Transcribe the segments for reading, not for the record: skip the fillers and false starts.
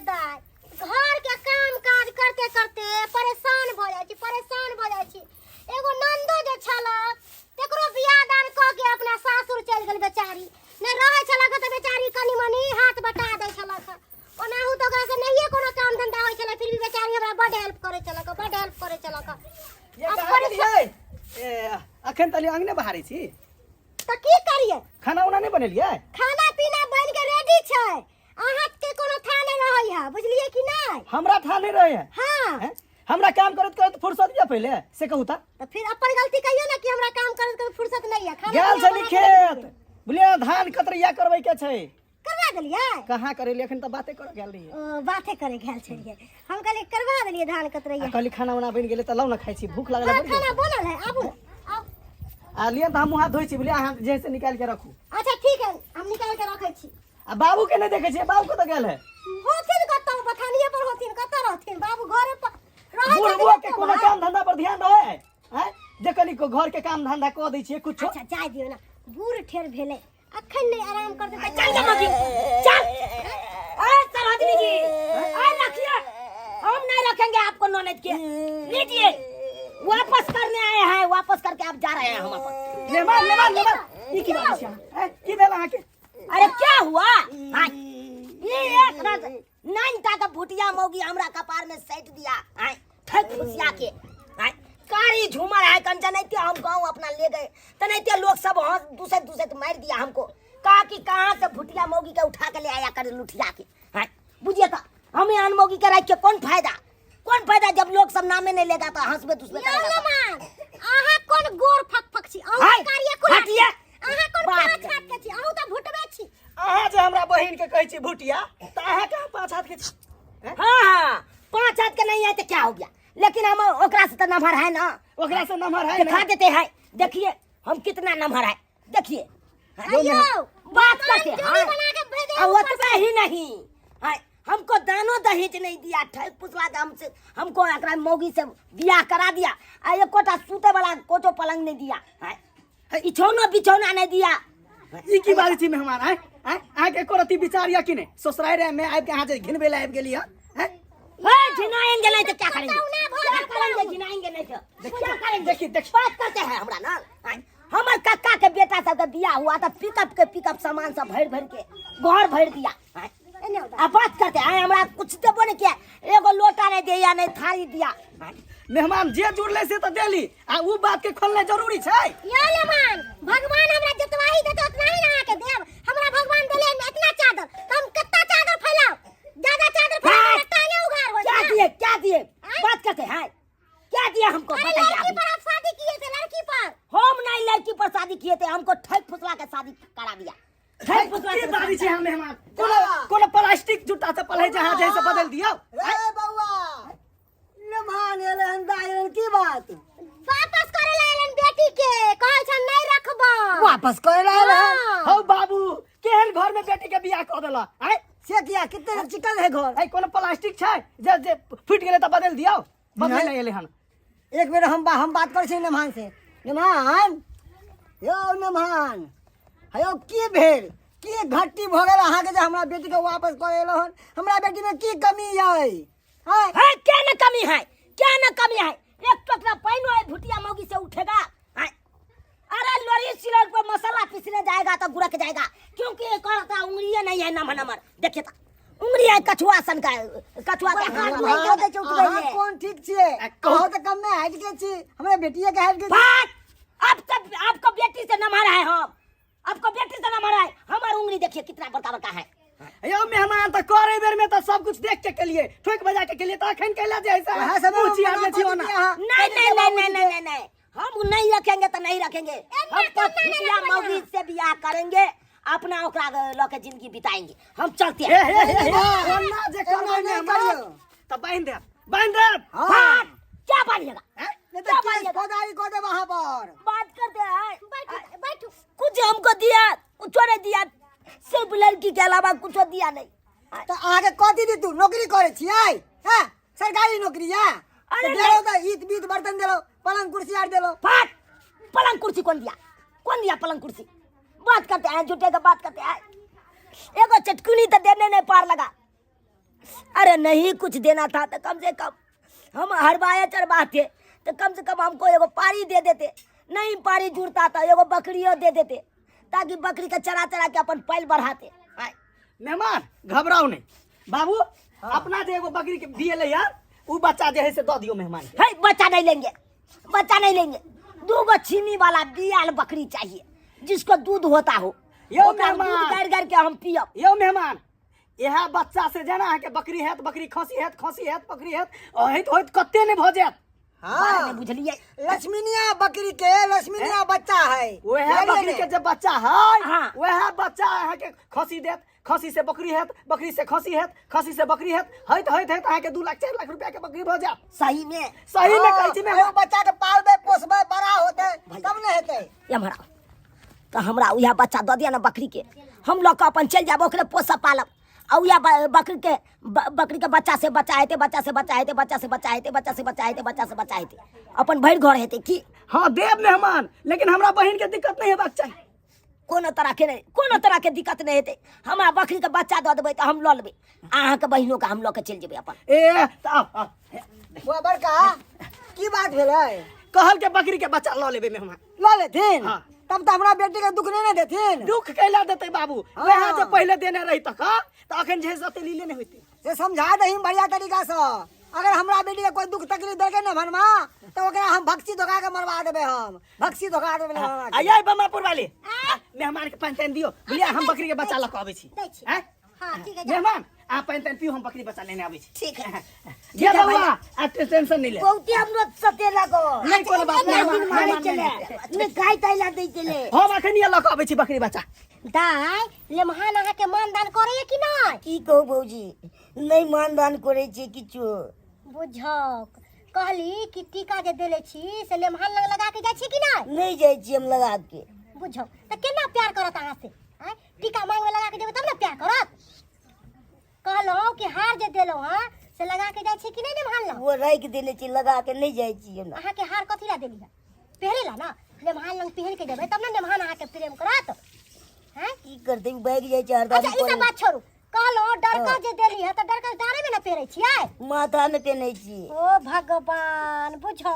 दाय, घर के काम काज करते करते परेशान भऽ जाइ छी, परेशान भऽ जाइ छी। एगो नंदो जे छलक तकरो बियाह दान कऽ के अपना सासुर चलि गेल बेचारी। नहि रहै छलक तऽ बेचारी कनि मनि हाथ बटा दै छलक। ओनाहु तऽ ओकरा से नहिए कोनो काम धंधा होइ छलै, फिर भी बेचारी हमरा बड हेल्प करै छलक, बड हेल्प करै छलक। ये अब कहाँ परेशान गेलियै? ए, अखन तली अंगने बहारै छी। तऽ की करियै? खाना उना नहि बनेलियै? खाना पीना बनि के रेडी छै, अहाँ के कोनो था नहीं रहै है, बुझलियै कि नहीं? हमरा था नहीं रहे है। हाँ। हैं? हमरा काम करत करत फुर्सत या पहले से कहू ता। तो फिर अपन गलती कहियो ना कि हमरा काम करत करत फुर्सत नहीं है। खाना गेल पीना छली बना के खेत, देलियै। बुझलियै, धान कतरैया करबै के छै। करवा देलियै? कहाँ करेलियै, अखन तऽ बाते करऽ गेल रहियै। ओ बाते करे गेल छलियै, हम कहलियै करवा देलियै धान कतरैया। आ कहली खाना उना बनि गेलै तऽ लाउ ने खाइ छी, भूख लागल हाँ, है बड़ी। खाना बनल है, आबू ने, आउ। आ लिअ तऽ हम मुँह हाथ धोइ छी, बुझलियै, अहाँ जे से निकालि के रखू। अच्छा ठीक है, हम निकाल के रखै छी। आ बाबू के नहीं देखे छियै, बाबू कतऽ गेल है? होथिन कतौ, बथानिए पर होथिन, कतऽ रहथिन बाबू? घरे पर रहै छथिन। बुढ़बो के कतौ कोनो भाई। काम धंधा पर ध्यान रहे है? आँय? जे कनी को घर के काम धंधा कऽ दै छियै कुछो। अच्छा जाय दियौ ने, बूढ़ ठेर भेलै, अखन नहि आराम करतै तऽ चल जा मौगी, चल। अरे सरोजनी जी, अरे रखिए, हम नहीं रखेंगे आपको ननद के। लीजिए, वापस करने आए हैं, वापस करके आप जा रहे हैं हम अपन। मेहमान मेहमान मेहमान, ई की बात छै अहाँ? आँय? की भेल अहाँके? अरे क्या हुआ? हाँ, ये एक रात नाइन का भुटिया मौगी हमरा कपार में सैट दिया। हाँ, ठक फुसिया के। हाँ, कारी झूमर है कंचन ऐते हम गांव अपना ले गए तनैते लोग सब हंस दूसरे दूसरे मार दिया हमको, कहा कि कहाँ से भुटिया मौगी के उठा के ले आया कर लुठिया के। हाँ, बुझिए तो हमें आन मौगी के रख के कौन फायदा, कौन फायदा जब लोग सब नामे नहीं लेगा तो हंसबे दूसरे यौ करेगा तो। मेहमान, अहाँ कोन गोर फक फक छी? अहूँ हाय, कार्य कुला छी। हटिए। अहाँ कोन बात पाँच कर। हाथ के छी? अहूँ तऽ भुटबे छी। अहाँ जे हमरा बहिन के कहै छी भुटिया, तऽ अहाँ कहाँ पाँच हाथ के छी? हैं? हाँ हाँ, पाँच हाथ के नहीं है तो क्या हो गया, लेकिन हम ओकरा से तो नमहर है ना। ओकरा से नमहर है दिखा ना? देते हैं, देखिए हम कितना नमहर है, देखिए। अयो, बात करते जोड़ी हाँ। बना के भेजे और ऊपर उतना ही नहीं हाँ, हमको दानो दहेज नहीं दिया, ठग पुसला के हमसे हमको एकरा मौगी से बियाह करा दिया, आ एकोटा सूते वाला कोटो पलंग नहीं दिया, हाँ। इछौनो बिछौना नहीं दिया। ई की बात छी मेहमान? आय आय, अहाँके एको रत्ती विचार या कि नहि? ससुरारि में आबि के अहाँ जे घिनबै लए आबि गेली हँ, हैं? हे, घिनाएंगे नहीं तो क्या करेंगे? कतौ ना भोजन क्या करेंगे? घिनाएंगे नहीं तो क्या करेंगे? देखी, देखी। बात करते हैं हमरा ना। आय, हमर कक्का के बेटा सबके बियाह हुआ तो पिकअप के पिकअप सामान सब भर भर के घर भर दिया। आय, आ बात करते हैं, हमरा कुछ देबो नहीं किया, एगो लोटा नहीं दिया, नहीं थाली दिया। आय, मेहमान जे जुड़ले से तऽ देली, आ उ बात के खोलनाइ जरूरी छै। यौ मेहमान, भगवान हमरा जतवा ही देते उतना ही ना अहाँके देब। हमरा भगवान देले इतना चादर तऽ हम कत्ता चादर फैलाउ? ज्यादा चादर फैलाउ हाँ। हमरा टांगे उघार हो क्या जाए। दिए, क्या दिए? बात करते हैं, क्या दिया हमको अरे बताइए लड़की अभी। पर आप शादी किए थे, लड़की पर। हम नहीं लड़की पर शादी किए थे, हमको ठग फुसला के शादी करा दिया। ठग फुसला की के बाजै शादी छी अहाँ मेहमान? कोनो कोनो प्लास्टिक जूता चप्पल है जहाँ जैसे बदल दियौ। रे बौआ, मेहमान एलै हन, दाइ एलै हन, की बात? वापस करे ला एलन बेटी के, कहै छन नहीं रखबो। वापस करे ला एलै हन? हाँ। हौ बाबू, केहन घर में बेटी के बियाह कऽ देला? आँय? से किया, कितने चिकन है घर? आँय, कोनो प्लास्टिक छै जे जे फुटि गेलै तऽ बदलि दियौ? बदलै लए एलै हन। एक बेर हम बात करै छी मेहमान से। मेहमान, यौ मेहमान, हे यौ, की भेल, की घट्टी भऽ गेल अहाँके जे हमरा बेटीके वापस कऽ एलहुँ हन? हमरा बेटीमे की कमी अइ? हाँ? है, क्या न कमी है, क्या न कमी है? एक टोकरा पानी है भुटिया मौगी से उठेगा। है? अरे लोरी सिलौट पर मसाला पीसने जाएगा तो गुड़क जाएगा, क्योंकि एक और का उंगली नहीं है नमर नमर। देखिए तो उंगली है कछुआ सन का, कछुआ का हाथ नहीं होते चुप अहाँ रहिए। कोन ठीक छियै? कहू। अहाँ तऽ कमे हटि के छी, हमरा बेटिए के हटि के छी। बात अब तक आपको बेटी से नमहर है हम, आपको बेटी से नमहर है हमार उंगली। देखिए कितना बड़का बड़का है। यौ मेहमान, तऽ करे बेर में तऽ सब कुछ देख के केलिए, ठोक बजा के केलिए, तऽ अखन कैला जे ऐसा वएह समय मुँह चियार मना ले छी कऽ ओना। देतियै अहाँ। नहीं नहीं नहीं नहीं नहीं नहीं नहीं, हम नहीं रखेंगे तो नहीं रखेंगे। हम तो करना नहीं भुटिया रखना। मौगी से बियाह करेंगे, अपना ओकरा लऽ के जिंदगी बिताएंगे। हम चलते हे हैं। हे हे, हे, नहीं, ओना जे करबै एना नहीं मेहमान, करियौ। तऽ बान्हि देब, बान्हि देब। हाँ। हाँ, क्या बांधिएगा? हैं? नहीं क्या तो केस बांधिएगा? फौजदारी कऽ देब अहाँ पर। बात करते हैं। बैठू बैठू। कुछ हमको दिया, कुछ नहीं दिया, सिर्फ लड़की के अलावा कुछ दिया नहीं। तऽ अहाँके कथी दी? तू नौकरी करै छियै? हैं? सरकारी नौकरी है? अरे तऽ देलहुँ तऽ ईत बीत बर्तन देलहुँ, पलंग कुर्सी आर देलहुँ। फाट, पलंग कुर्सी कौन दिया, कौन दिया पलंग कुर्सी? बात करते हैं, झूठे का बात करते हैं। एगो चटकुनी तो देने नहीं पार लगा। अरे नहीं कुछ देना था तो कम से कम हम हरवाए चरवाह थे तो कम से कम हमको एगो पारी दे देते, नहीं पारी जुड़ता था एगो बकरियों दे देते, ताकि बकरी के चरा चरा के अपन पैल बढ़ाते। आय। मेहमान घबराओ नहीं बाबू, अपना जे एगो बकरी के दिए यार उ बच्चा जे है से दऽ दियौ मेहमान के। है बच्चा नहीं लेंगे, बच्चा नहीं लेंगे, दू गो छीमी वाला बियाल बकरी चाहिए जिसको दूध होता हो, यौ ओकरा मेहमान। दूध गारि गारि के हम पियब। यौ मेहमान, इएह बच्चा से जेना अहाँके बकरी हैत, बकरी खसी हैत, खसी हैत, बकरी हैत, होइत होइत कते नहि भऽ जायत। बारे में बुझलियै? लक्ष्मीनिया बकरी के लक्ष्मीनिया बच्चा है। वएह बुझलियै बकरी ने? के जे बच्चा है, हाँ। वएह बच्चा अहाँके खसी देत, खसी से बकरी हैत, बकरी से खसी हैत, खसी से बकरी हैत, होइत होइत होइत अहाँके 2 लाख 4 लाख रुपया के बकरी भऽ जायत। सही में? सही में कहै छी हाँ, मेहमान। बच्चा के पालबै पोसबै बड़ा होतै तब ने हेतै। एम्हर आउ तऽ हमरा उएह बच्चा दऽ दिअ ने बकरी के, हम लऽ कऽ अपन चलि जायब, ओकरे पोसब पालब, आ उएह बकरी के बकरी के बच्चा से बच्चा हेतै, बच्चा से बच्चा हेतै, बच्चा से बच्चा हेतै, बच्चा से बच्चा हेतै, बच्चा से बच्चा हेतै, अपन भरि घर हेतै की? हाँ देब मेहमान, लेकिन हमरा बहिन के दिक्कत नहीं हेबाक चाही। कोनो तरह के नहीं, कोनो तरह के दिक्कत नहीं हेतै। हमरा बकरी के बच्चा दऽ देबै तऽ हम लऽ लेबै, अहाँके बहिनो के हम लऽ के चलि जेबै अपन। ए तऽ आउ, आउ। बुआ बड़का की बात भेलै? कहल के बकरी के बच्चा लऽ लेबै मेहमान। लऽ लेथिन? हाँ। तब तऽ हमरा बेटी के दुख नहीं ने देथिन। दुख कैला देतै बाबू? हाँ। वएह जे पहिले देने रही तक तऽ अखन जे से लीले नहीं होते। से समझा दही बढ़िया तरीका से, अगर हमरा बेटी के कोई दुख तकलीफ देलकै ने भनमा तऽ ओकरा हम भक्सी धोखा के मरवा देबै, हम भक्सी धोखा देबै भनमा के। आइए बमापुर वाली, मेहमान के पानि तानि दियौ बुझलियै, हम बकरी के बच्चा लऽ कऽ अबै छी। दै छी। आँय? हाँ ठीक है, जा। मेहमान आ पानि तानि पियू, हम बकरी बच्चा लेने आबै छी। ठीक है। ये बउआ, आ टेंशन नहीं ले। बहुते हमरो सतेलक हो। नहीं कोनो बात नहीं, दिन मेहमान, मारै मेहमान छलै, नहीं। नहि गाय ताय ला दै छलै। हम अखन ये लऽ कऽ अबै छी बकरी बच्चा। दाय लेमहान अहाँके मानदान करैया कि नहि? की कहू भौजी, नहि मानदान करै छै किछु। बुझौक कहली कि टीका जे देले छी से लेमहान लग लगा के जाइ छी कि नहि? नहि जाइ छी हम लगा के। बुझौ तऽ केना प्यार करत अहाँ से? आँय, टीका मांग में लगा के जेबै तब ने प्यार करत। कहलहुँ कि हार जे देलहुँ हँ से लगा के जाइ छी कि नहि लेमहान लग? वो राखि देले छी, लगा के नहि जाइ छी हमरा। अहाँके हार कथी ला देली हँ? पहिरे ला ना, लेमहान लग पहिर के जेबै तब ने लेमहान अहाँके प्रेम करत। हैं की करतै, भागि जाइ छै हरदम। अच्छा ई सब बात छोड़ू, कहलहुँ डरकस जे देली हँ तऽ डरकस डारे में ना पहिरै छियै? माथा में पहिनै छी। ओ भगवान, बुझौ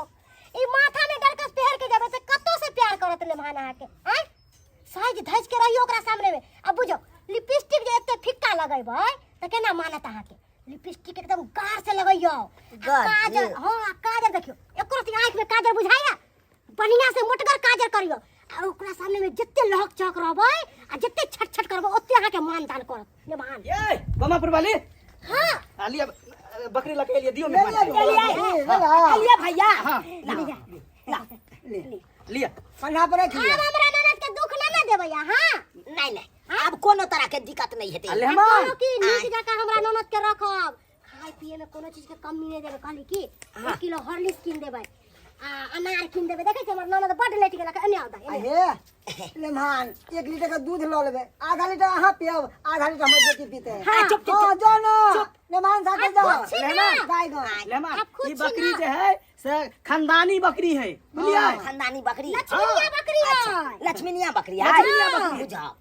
ई माथा में डरकस पहिर के जेबै तऽ कतौ से प्यार करत लेमहान अहाँके? आँय, साइज धज के रहियो ओकरा सामने में। आ बुझो लिपस्टिक जे एते फिक्का लगेबै तऽ केना मानत अहाँके? लिपस्टिक एकदम गाढ़ से लगैयो, गाढ़ काजल से? हाँ, आ काजल देखियो एको रत्ती आँखि में काजल बुझाइया? बढ़िया से मोटगर काजल करियो आ ओकरा सामने में जते लहक चहक रहबै आ जते छट छट करबै ओते अहाँके मान दान करत मेहमान। ये बमापुर वाली। हाँ। आ लिया बकरी लके लिए दियो ले मेहमान। लिअ, ले ले लिअ। लिअ भैया। हाँ। ला, लिया। कंधा पर रख लिअ। आब हमरा ननद के दुख ना ना देबै अहाँ। नहीं नहीं, आब कोनो तरह के दिक्कत नहीं हेतै। आ लेहमान। कहलहुँ कि नीक जकाँ हमरा ननद के रखब, खाय पिए में कोनो चीज के कमी नहीं देबै। कहली कि 1 किलो हॉर्लिक्स कीन देबै आ अनार कीन देबै। देखै छी हमर ननद बड लेट गेलक, एने आउ दाइ, एने आउ। हे लेमान, 1 लीटर के दूध लऽ लेबै, आधा लीटर अहाँ पियब, आधा लीटर हमर बेटी पीते। हाँ। चुप, चुप, हाँ, जाओ ना लेमान साथे आ, जाओ। खुद छी ना। लेमान। गाय गाय। लेमान, आप खुद ई छी बकरी ना। जे है से खानदानी बकरी है, बुझलियै? खानदानी बकरी। लक्ष्मीनिया बकरी है। लक्ष्मीनिया बकरी है। लक्ष्मीनिया बकरी। बुझाओ।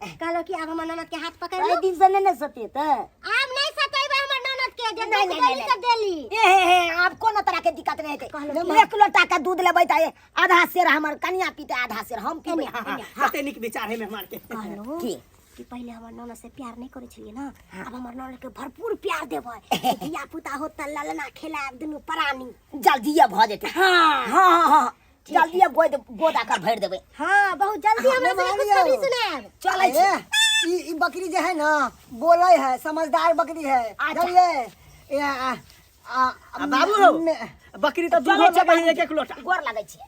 कहलो कि आब हमर ननद के हाथ पकड़ कई लू। दिन से नहीं ने सतेतै। आब नहीं सतेबै हमर ननद के, जे नहीं, दुख नहीं, देली नहीं, से देली। ए हे हे, आब कोनो तरह के दिक्कत नहीं हेतै। कहलो एक लोटा के दूध लेबै तऽ आधा सेर हमर कनिया पीते, आधा सेर हम पीबै। हाँ, हाँ, कते नीक विचार है मेहमान के। कहलो की? कि पहिले हमर ननद से प्यार नहीं करै छलियै ना, आब हमर ननद के भरपूर प्यार देबै। धिया पुता होत तऽ ललना खेलायब दुनू प्राणी। जल्दिए भऽ जेतै। हाँ। हाँ, हाँ, हाँ, जल्दिए गोद गोद आकर भरि देबै। हाँ, बहुत जल्दी हमरा सबके खुशखबरी सुनायब। चलै छी। ए, ई बकरी जे है ना बोलै है, समझदार बकरी है। अच्छा। जानलियै? ए, आ, आ, आ बाबू, बकरी तऽ दूधो चलै छै लगै है एक एक लोटा। गोर लगै छै।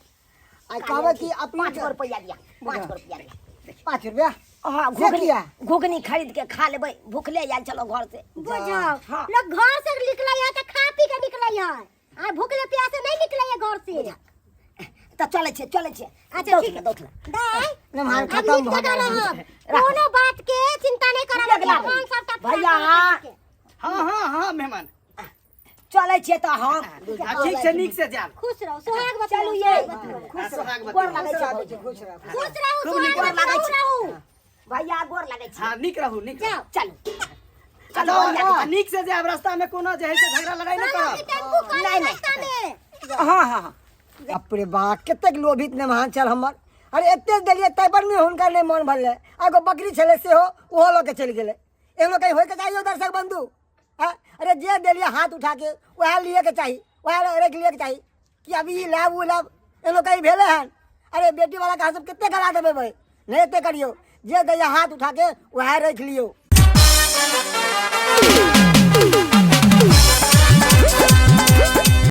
आ कहबै कि अपना 5 रुपैआ दिया, 5 रुपैआ दिया। 5 रुपया? हाँ, से घुघनी, किया? घुघनी खरीद के खा लेबै, भूखले आयल चलो घर से। बुझाओ, हाँ। लोग घर से निकलै है तऽ खा पी के निकलै है, आ भूखले प्यासे नहीं निकलै है घर से। तऽ चलै छै, चलै छै। अच्छा, ठीक है। दौड़ ले। दाइ, मेहमान आब खत्म नीक भऽ जकाँ गेल। रहब, कोनो बात के चिंता नहीं करब। लगला। मेहमान सबटा पूरा भैया। करत अहाँके। हाँ, हाँ, हाँ, मेहमान। चलै छियै तऽ हम। आ, ठीक छै, नीक से जायब। खुश रहू, सोहागवती चलू रहू, ये। सोहागवती रहू। आ, सोहागवती गोर रहू। लगै खुश छै रहू, भौजी। खुश रहू। खुश रहू, खूब नीक सोहागवती लागै रहू, छै। रहू। भैया गोर लगै छै। हाँ, नीक रहू, नीक रहू। जाओ। चलू। चलो बढ़िया आ नीक से जायब, रास्ता में कोनो जे है से झगड़ा लड़ाई नहि कहलहुँ कि करब। टेम्पू कर नहीं, नहीं। रास्ता में। हाँ हाँ हाँ। बाप रे बा, कतेक लोभित नेमान छल हमर। अरे एते देलियै ताहि पर नहि हुनका नहि मन भरलै। आ एगो बकरी छलै सेहो, ओहो लऽ के चलि गेलै। एहनो कहीं होइके चाहियो दर्शक बंधु? आँय? अरे जे देलियै हाथ उठा के वएह लिएके चाही, वएह राखि लिएके चाही कि अभी ई लाब ओ लाब, एहनो कहीं भेलै हन? अरे बेटी वाला के अहाँ सब कते गला देबै? नहि एते करियौ, जे दैया हाथ उठा के वएह राखि लियौ।